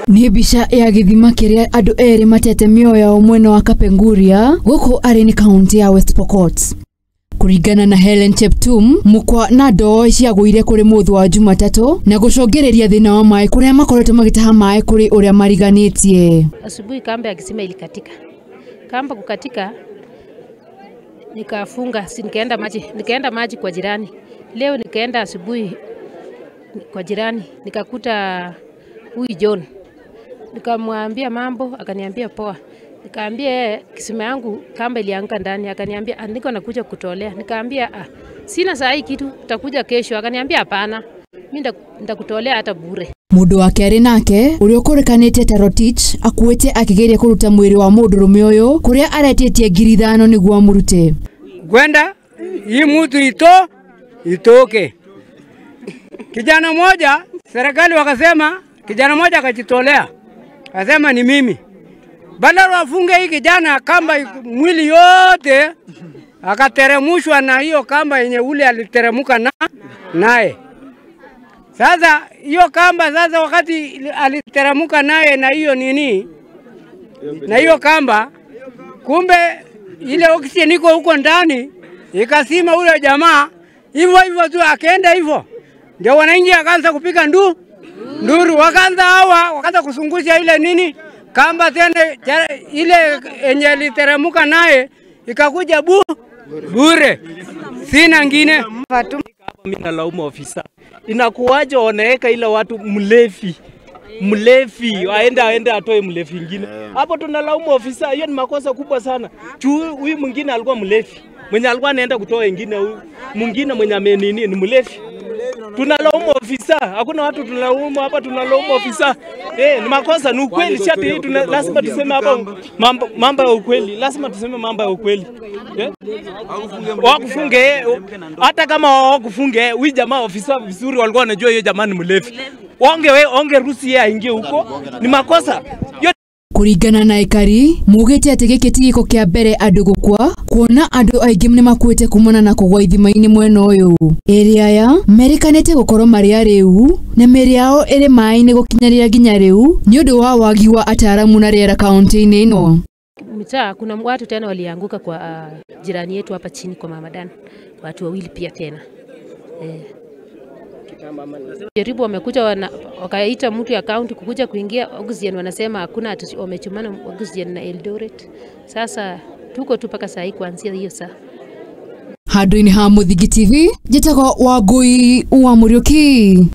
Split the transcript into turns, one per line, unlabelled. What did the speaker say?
Nĩ mbica ya gĩthima kĩrĩa andũ erĩ matete mĩoyo yao mwena wa Kapenguria gũkũ arĩ nĩ kaunti ya West Pokot. Kũringana na Helen Cheptum, mũkwa na ndoo ciagũire kũrĩ mũthũ wa Jumatatũ na gũcũngĩrĩria thĩna wa maĩ kũrĩa makoretwo magĩtaha maĩ kũrĩ ũrĩa mariganĩtie.
Asubuhi kamba ya kisima ilikatika. Kamba kukatika nikafunga, si nikaenda maji kwa jirani. Leo nikaenda asubuhi kwa jirani nikakuta huyu John. Nikamwambia mambo, akaniambia poa. Nikaambia kisima yangu kamba ilianguka ndani, akaniambia niko nakuja kutolea. Nikaambia sina saa hii kitu, tutakuja kesho. Akaniambia hapana, mimi nitakutolea hata bure.
Mundu wa kerĩ nake ũrĩa ũkũrĩkanĩte ta Rotich akuĩte akĩgeria kũruta mwĩrĩ wa mũndũrũme ũyũ kũrĩa aretĩtie 5,000 nĩguo amũrute.
Gwenda hii mtu itoke. Kijana moja serikali wakasema, kijana moja akajitolea akasema ni mimi. Badala wafunge hii kijana kamba mwili yote, akateremushwa na hiyo kamba yenye ule aliteremuka na naye. Sasa hiyo kamba sasa wakati aliteremuka naye na hiyo nini na hiyo kamba, kumbe ile oxygen iko huko ndani ikasima ule jamaa hivyo hivyo tu akaenda hivyo. Ndio wananchi wakaanza kupiga nduru, wakaanza hawa wakaanza kusungusha ile nini kamba tena ile yenye aliteremuka naye ikakuja bure. Sina ngine.
Mimi nalaumu ofisa. Inakuwaje wanaweka ile watu mlevi aende atoe mlevi mwingine. Hapo tunalaumu ofisa, hiyo ni makosa kubwa sana. Juu huyu mwingine alikuwa mlevi. Mwenye alikuwa anaenda kutoa wengine, mwingine mwenye amenini ni mlevi. Tunalaumu ofisa, hakuna watu tunalaumu hapa, tunalaumu ofisa. Ni makosa, ni ukweli shati hii, lazima tuseme hapa mambo ya ukweli, lazima tuseme mambo ya ukweli. Wakufunge, hata kama wakufunge, huyu jamaa ofisa vizuri walikuwa wanajua hiyo jamaa ni mlevi. Onge ruhusi yeye aingie huko, ni makosa.
Kuringana na ikari mugite ati giki ti giko kia mbere andu gukua kuona andu aingi ni makuite kumana na kugwa ithima-ini mwena uyu. Eri aya merikanite gukorwo mari ariu na mĩĩrĩ yao ĩrĩ maĩ-inĩ gũkinyĩria nginya rĩu nĩ ũndũ wa wagi wa ataaramu na rĩera kaunti-inĩ ĩno.
Mitaa kuna watu tena walianguka kwa jirani yetu hapa chini kwa Mama Dan, watu wawili pia tena. Jaribu wamekuja wakaita mtu ya county kukuja kuingia oxygen, wanasema hakuna, wamechumana oxygen na Eldoret. Sasa tuko tu paka saa hii kuanzia hiyo saa.
Handũ-inĩ ha Mũthingi TV, njĩtagwo Wangũi wa Mũriũki.